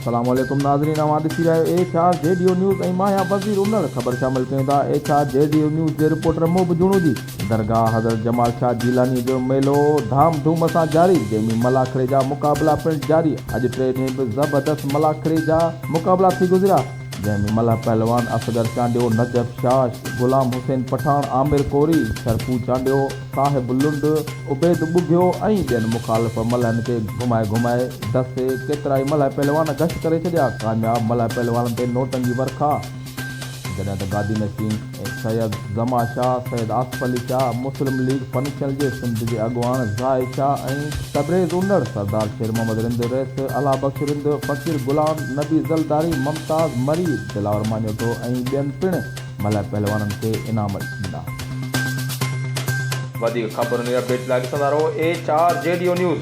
السلام عليڪم ناظرين اوهان ڏسي رهيا آهيو H R G D O news ۽ مان آهيان وزير انڙ خبر شامل ڪيون ٿا H R G D O news جي رپورٽر محب جوڻو جي درگاهه حضرت جمال شاهه جيلاني جو ميلو ڌام ڌوم سان جاري جنهن ۾ ملاکڙي جا مقابلا پڻ جاري اڄ ٽي ڏينهن به زبردست ملاکڙي جا مقابلا ٿي گذريا جنهن ۾ ملهه پهلوان اصغر چانڊيو، نجف شاهه، غلام حسين پٺاڻ، عامر ڪوري، شرفو چانڊيو، صاحب لنڊ، عبيد ٻگهيو ۽ ٻين مخالف ملهن کي گهمائي گهمائي دسي ڪيترائي ملهه پهلوان غش ڪري ڇڏيا، ڪامياب ملهه پهلوانن تي نوٽن جي ورکا. جڏهن ته گادي نشين سيد زمان شاهه، سيد آصف علي شاهه، مسلم ليگ فنڪشنل جي سنڌ جي اڳواڻ زاهد شاهه ۽ تبريز انڙ، سردار شير محمد رند، رئيس الهه بخش رند، فقير غلام نبي زلداري، ممتاز مري، دلاور ماڃوٺو ۽ ٻين پڻ ملهه پهلوانن کي انعام ڏنا. وڌيڪ خبرن ۽ اپڊيٽس لاء ڏسندا رهو H R G D O news.